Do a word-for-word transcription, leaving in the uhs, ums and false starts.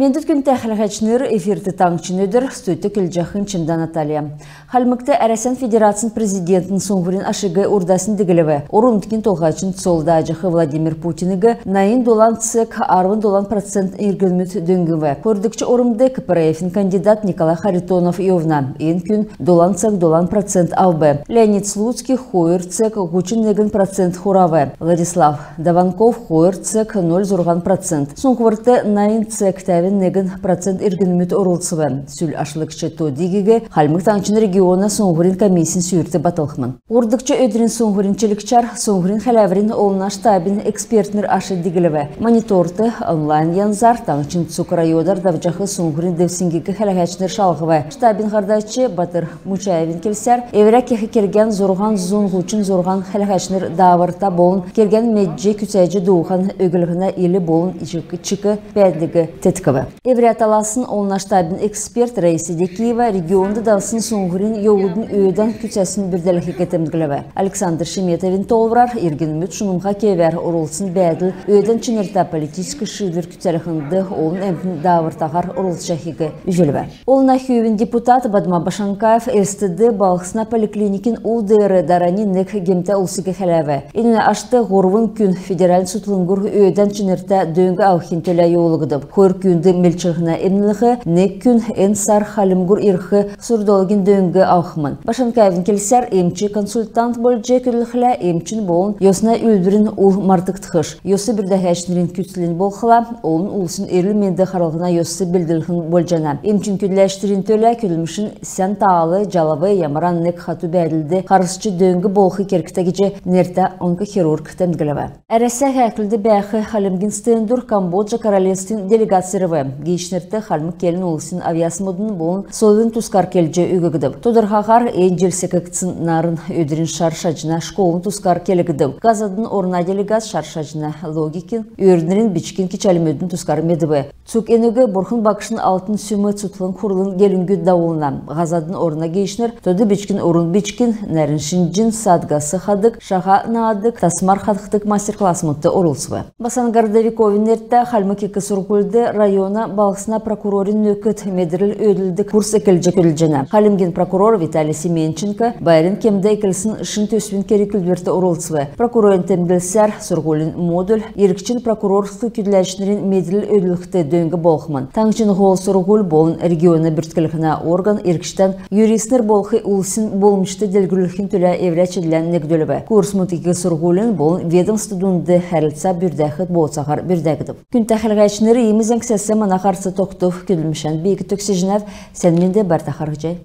Үндәтү күндтә хәләһәчнр, эфирт «Таңһчин өдр», студьд көдлҗәхнь Чимдә Наталья. Хальмгт Әрәсән Федерацин Президентин суңһврин ашиг урдаснь диглв. Орн-нутгин Толһачин цол дааҗах Владимир Путиниг найн долан цег арвн долан процент иргнмүд дөңнв. Хойрдгч ормд КПРФ-ин кандидат Николай Харитонов йовна. Эн күн долан цег долан процент авв. Леонид Слуцкий хойр цег һучн негн процент хурав. Владислав Даванков хойр цег ноль зурһан процент. Суңһврт найн цег тәвн негн процент иргнмүд орлцв. Сүл ашлгч то-дигиг Хальмг Таңһчин региона суңһврин комиссин сүүрт батлхмн. Һурвдгч өдрин суңһврин чилгчәр суңһврин хәләврин олна штабин экспертнр аш диглв. Мониторт онлайн янзар таңһчин цуг районар давҗах суңһврин девсңгиг хәләһәчнр шалһв. Штабин һардач Батыр Мучаевин келсәр, эврә кех кергән зурһан зун һучн зурһан хәләһәчнр дааврта болн кергән медҗ күцәҗ дууһан өглһнә ил болн чик бәәдлиг теткв. Эврә таласн олна штабин эксперт Раиса Декиева регионд давсн суңһврин йовудын өөдән күцәсн бүрдәлһиг темдглв. Александр Шеметовин тоолврар, иргнмүд шунмһа кевәр орлцсн бәәдл өөдән чинртә политическ шиидвр күцәлһнд олн әмтн даавртаһар орлцҗахиг үзүлв. Олна хүүвин депутат Бадма Башанкаев Элстд балһсна поликлиникин ул деер дарани нег гемтә улсиг хәләв. Энүнә ашт һурвн күн федеральн цутхлңгур өөдән чинртә дөң авхин төлә йовулгдв. Хойр күүнд мелчлһнә эмнлһ, нег күн эн сар Хальмгур ирх сурдалһин дөң авхмн. Башанкаевин келсәр, эмч-консультант болҗ көдлхлә, эмчин болн йосна үүлдврин ул мартгдхш. Йос бүрдәһәчнрин күцлнь болхла, олн улсин эрүл-менд харлһна йос белдлһн болҗана. Эмчин көдләчнрин төлә көдлмшин сән таал, җалв, ямаран нег хату бәәдлд харсч дөң болх кергтә гиҗ нертә онкохирург темдглв. Әрәсә һәәхүлд бәәх Хальмгин стендүр Камбоджа королевствин делегац ирв. Гиичнрт хальмг келн улсин авъясмудын болн сойлын тускар келҗ өггдв. Тодрхаһар эн җил секгдсн нарн өдрин шар шаҗна школын тускар келгдв. Һазадын орна делегац шар шаҗна логикин, өөрднрин бичгин кичәлмүдин тускар медв. Цуг энүг Бурхн Багшин Алтн Сүм цутхлң хурлын гелңгүд давулна. Һазадын орна гиичнр тод бичгин, урн бичгин, нәрн шинҗин, саадгас хадг, шаһа наадг, тасмар хадхдг мастер-классмудт орлцв. Басан Городовиковин нертә Хальмг ик сурһульд района балһсна прокурорин нөкд медрл өөдлдг курс эклҗ көдлҗәнә. Хальмгин прокурор Виталий Семенченко байрин кемд эклсн шин төсвин керг-үүлдврт орлцв. Прокурорин темдглсәр, сурһулин модуль иргчин прокурорск көдләчнрин медрл өөдлүлхд дөң болхмн. Таңһчин һол сурһуль болн региона бүртклһнә орган иргчдән юристнр болх улсин болмҗ делгрүлхин төлә эврә чидлән негдүлв. Курсмуд ик сурһулин болн ведомств дунд хәрлцә бүрдәх бооцаһар бүрдәгдв. Күндтә хәләһәчнр, иим зәңгсәс мана һарц тогтв. Көдлмшән би төгсәҗәнәв. Сән менд бәәтн, харһий.